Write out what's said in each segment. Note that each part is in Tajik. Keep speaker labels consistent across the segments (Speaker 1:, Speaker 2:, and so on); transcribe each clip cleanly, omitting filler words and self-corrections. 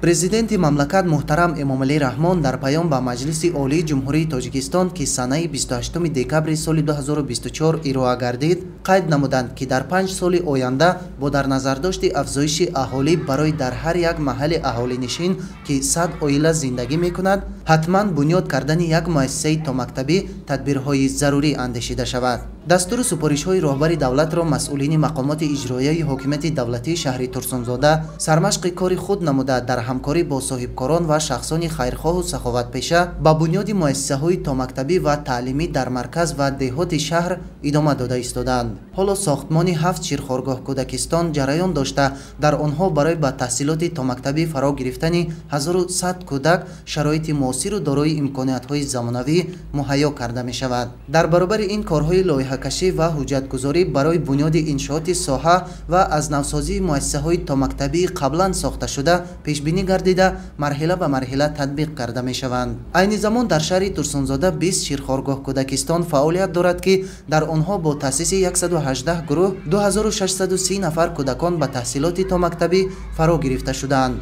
Speaker 1: Президенти мамлакат муҳтарам Эмомалӣ Раҳмон дар паём ба Маҷлиси Олии Ҷумҳурии Тоҷикистон, ки санаи 28 декабри соли 2024 ироа гардид, қайд намуданд, ки дар 5 соли оянда бо дар назардошти афзоиши аҳолӣ барои дар ҳар як маҳалли аҳолинишин, ки 100 оила зиндагӣ мекунад, ҳатман бунёд кардани як муассисаи томактабӣ тадбирҳои зарурӣ андешида шавад. Дастуру супоришҳои роҳбари давлатро масъулини мақомоти иҷроияи ҳокимияти давлатии шаҳри Турсунзода сармашқи кори худ намуда, дар ҳамкорӣ бо соҳибкорон ва шахсони хайрхоҳу саховатпеша ба бунёди муассисаҳои томактабӣ ва таълимӣ дар марказ ва деҳоти шаҳр идома дода истодаанд. Ҳоло сохтмони 7 ширхоргоҳ кӯдакистон ҷараён дошта, дар онҳо барои ба таҳсилоти томактабӣ фаро гирифтани 1100 кӯдак шароити муосиру дорои имкониятҳои замонавӣ муҳайё карда мешавад. Дар баробари ин корҳои лоиҳакашӣ ва ҳуҷҷатгузорӣ барои бунёди иншооти соҳа ва аз навсозии муассисаҳои томактабии қаблан сохташуда пешбинӣ гардида, марҳила ба марҳила татбиқ карда мешаванд. Айни замон дар шаҳри Турсунзода 20 ширхоргоҳ кӯдакистон фаъолият дорад, ки дар онҳо бо таъсиси 118 гурӯҳ 2630 нафар кӯдакон ба таҳсилоти томактабӣ фаро гирифта шудаанд.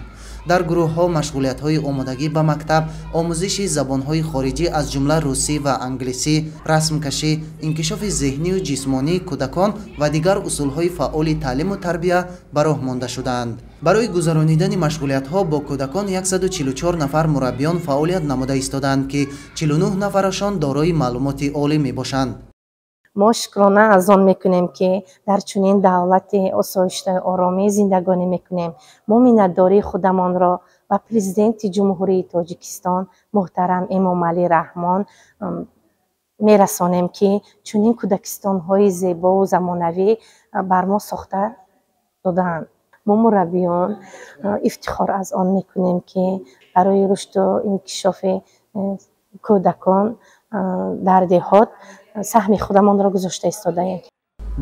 Speaker 1: Дар гурӯҳҳо машғулиятҳои омодагӣ ба мактаб, омӯзиши забонҳои хориҷӣ аз ҷумла русӣ ва англисӣ, расмкашӣ, инкишофи зеҳнию ҷисмонии кӯдакон ва дигар усулҳои фаъоли таълиму тарбия ба роҳ монда шудаанд. Барои гузаронидани машғулиятҳо бо кӯдакон 144 нафар мураббиён фаъолият намуда истодаанд, ки 49 нафарашон дорои маълумоти олӣ мебошанд.
Speaker 2: Мо шукрона аз он мекунем, ки дар чунин давлати осоиштаю оромӣ зиндагонӣ мекунем. Мо миннатдории худамонро ба Президенти Ҷумҳурии Тоҷикистон муҳтарам Эмомалӣ Раҳмон мерасонем, ки чунин кӯдакистонҳои зебову замонавӣ бар мо сохта додаанд. Мо мураббиён ифтихор аз он мекунем, ки барои рушду инкишофи кӯдакон дар деҳот саҳми худамонро гузошта истодаем.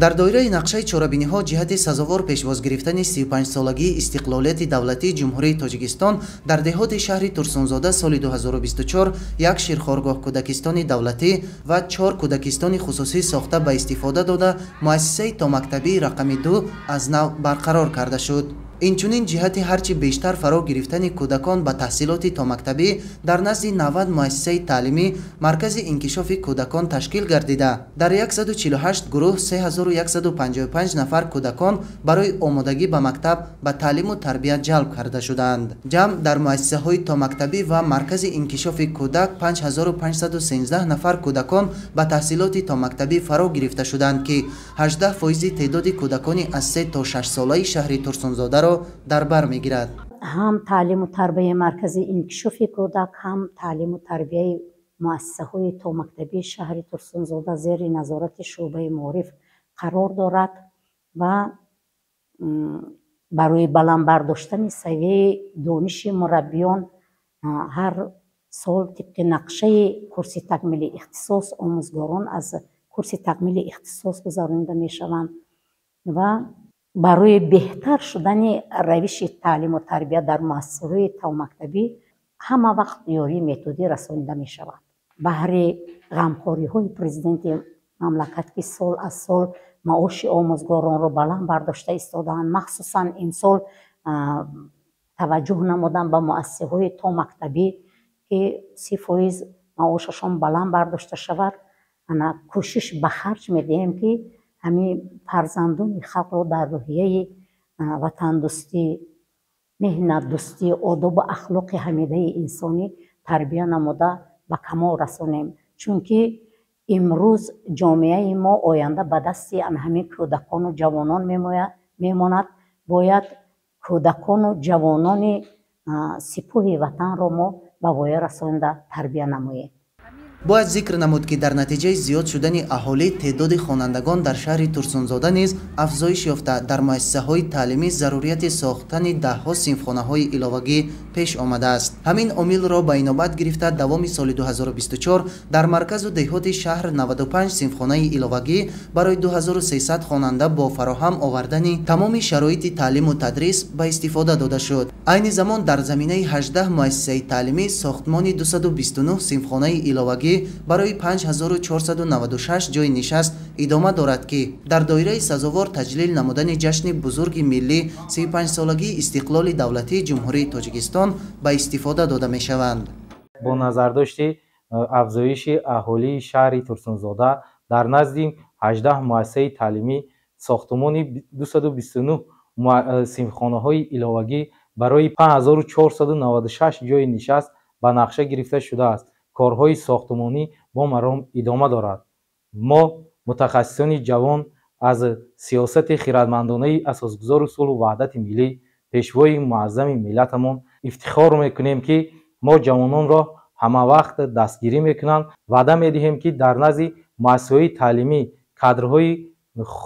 Speaker 1: Дар доираи нақшаи чорабиниҳо ҷиҳати сазовор пешвоз гирифтани 35-солагии истиқлолияти давлатии Ҷумҳурии Тоҷикистон дар деҳоти шаҳри Турсунзода соли 2024 як ширхоргоҳ кӯдакистони давлатӣ ва 4 кӯдакистони хусусӣ сохта ба истифода дода, муассисаи томактабии рақами 2 аз нав барқарор карда шуд. Инчунин ҷиҳати ҳарчи бештар фаро гирифтани кӯдакон ба таҳсилоти томактабӣ дар назди 90 муассисаи таълимӣ маркази инкишофи кӯдакон ташкил гардида, дар 148 гурӯҳ 3155 нафар кӯдакон барои омодагӣ ба мактаб ба таълиму тарбия ҷалб карда шудаанд. Ҷамъ дар муассисаҳои томактабӣ ва маркази инкишофи кӯдак 5513 нафар кӯдакон ба таҳсилоти томактабӣ фаро гирифта шудаанд, ки 18% теъдоди кӯдакони аз 3 то 6 солаи шаҳри Турсунзодаро дар бар мегирад.
Speaker 3: Ҳам таълиму тарбияи маркази инкишофи кӯдак, ҳам таълиму тарбияи муассисаҳои томактабии шаҳри Турсунзода зери назорати шӯъбаи маориф қарор дорад ва барои баланд бардоштани савияи дониши мураббиён ҳар сол тибқи нақшаи курси такмили ихтисос омӯзгорон аз курси такмили ихтисос гузаронида мешаванд ва барои беҳтар шудани равиши таълиму тарбия дар муассисаҳои томактабӣ ҳама вақт ёрии методӣ расонида мешавад. Баҳри ғамхориҳои президенти мамлакат, ки сол аз сол маоши омӯзгоронро баланд бардошта истодаанд, махсусан имсол таваҷҷӯҳ намуданд ба муассисаҳои томактабӣ, ки 30% маошашон баланд бардошта шавад. Ана кӯшиш ба харҷ медиҳем, ки ҳамин фарзандони халқро дар рӯҳияи ватандӯстӣ, меҳнатдӯстӣ, одобу ахлоқи ҳамидаи инсонӣ тарбия намуда ба камол расонем. Чунки имрӯз ҷомеаи мо оянда ба дасти ҳамин кӯдакону ҷавонон мемонад. Бояд кӯдакону ҷавонони сипоҳи ватанро мо ба воя расонда тарбия намоем.
Speaker 1: Бояд зикр намуд, ки дар натиҷаи зиёд шудани аҳолӣ теъдоди хонандагон дар шаҳри Турсунзода низ афзоиш ёфта, дар муассисаҳои таълимӣ зарурияти сохтани даҳҳо синфхонаҳои иловагӣ пеш омадааст. Ҳамин омилро ба инобат гирифта, давоми соли 2024 дар марказу деҳоти шаҳр 95 синфхонаи иловагӣ барои 2300 хонанда бо фароҳам овардани тамоми шароити таълиму тадрис ба истифода дода шуд. Айни замон дар заминаи 18 муассисаи таълимӣ сохтмони 229 синфхонаи иловагӣ иловагӣ барои 5496 ҷойи нишаст идома дорад, ки дар доираи сазовор таҷлил намудани ҷашни бузурги миллӣ 35-солагии истиқлоли давлатии Ҷумҳурии Тоҷикистон ба истифода дода мешаванд.
Speaker 4: Бо назардошти афзоиши аҳолии шаҳри Турсунзода дар назди 18 муассисаи таълимӣ сохтумони 229 синфхонаҳои иловагӣ барои 5496 ҷойи нишаст ба нақша гирифта шудааст. Корҳои сохтумонӣ бо маром идома дорад. Мо мутахассисони ҷавон аз сиёсати хирадмандонаи асосгузори сулҳу ваҳдати миллӣ, пешвои муаззами миллатамон ифтихор мекунем, ки мо ҷавононро ҳамавақт дастгирӣ мекунанд. Ваъда медиҳем, ки дар назди муассисаҳои таълимӣ кадрҳои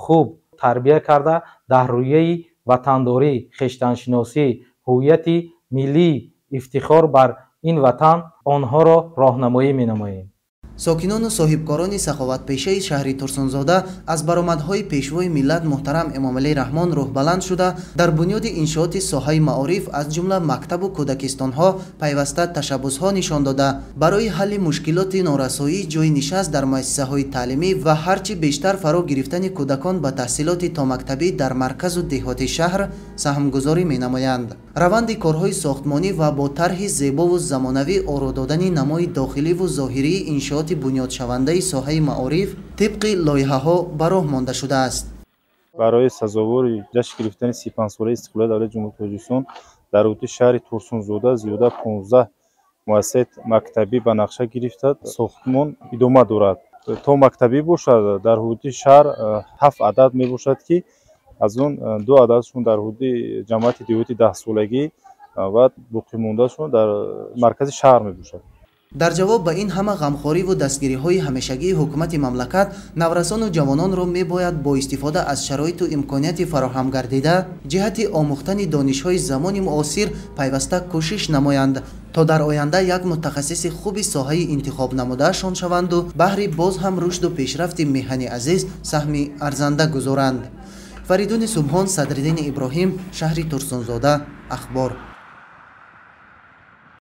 Speaker 4: хуб тарбия карда, дар рӯяи ватандорӣ, хештаншиносӣ, ҳуввияти миллӣ, ифтихор бар ин ватан онҳоро роҳнамоӣ менамоем.
Speaker 1: Сокинону соҳибкорони саховатпешаи шаҳри Турсунзода аз баромадҳои пешвои миллат муҳтарам Эмомалӣ Раҳмон рӯҳбаланд шуда, дар бунёди иншооти соҳаи маориф, аз ҷумла мактабу кӯдакистонҳо пайваста ташаббусҳо нишон дода, барои ҳалли мушкилоти норасоии ҷойи нишаст дар муассисаҳои таълимӣ ва ҳарчи бештар фаро гирифтани кӯдакон ба таҳсилоти томактабӣ дар марказу деҳоти шаҳр саҳмгузорӣ менамоянд. Раванди корҳои сохтмонӣ ва бо тарҳи зебову замонавӣ оро додани намои дохиливу зоҳирии иншооти бунёдшавандаи соҳаи маориф тибқи лоиҳаҳо ба роҳ монда шудааст.
Speaker 5: Барои сазовори ҷашн гирифтани 35-солаи истиқлоли давлати Ҷумҳурии Тоҷикистон дар ҳудуди шаҳри Турсунзода зиёда 15 муассисаи мактабӣ ба нақша гирифта, сохтмон идома дорад. То мактабӣ бошад, дар ҳудуди шаҳр 7 адад мебошад, ки аз он 2 ададшон дар ҳудуди ҷамоати деҳоти 10-солагӣ ва боқимондаашон дар маркази шаҳр мебошад.
Speaker 1: Дар ҷавоб ба ин ҳама ғамхориву дастгириҳои ҳамешагии ҳукумати мамлакат, наврасону ҷавононро мебояд бо истифода аз шароиту имконияти фароҳам гардида ҷиҳати омӯхтани донишҳои замони муосир пайваста кӯшиш намоянд, то дар оянда як мутахассиси хуби соҳаи интихоб намудаашон шаванду баҳри боз ҳам рушду пешрафти меҳани азиз саҳми арзанда гузоранд. Фаридуни Субҳон, Садриддини Иброҳим, шаҳри Турсунзода, Ахбор.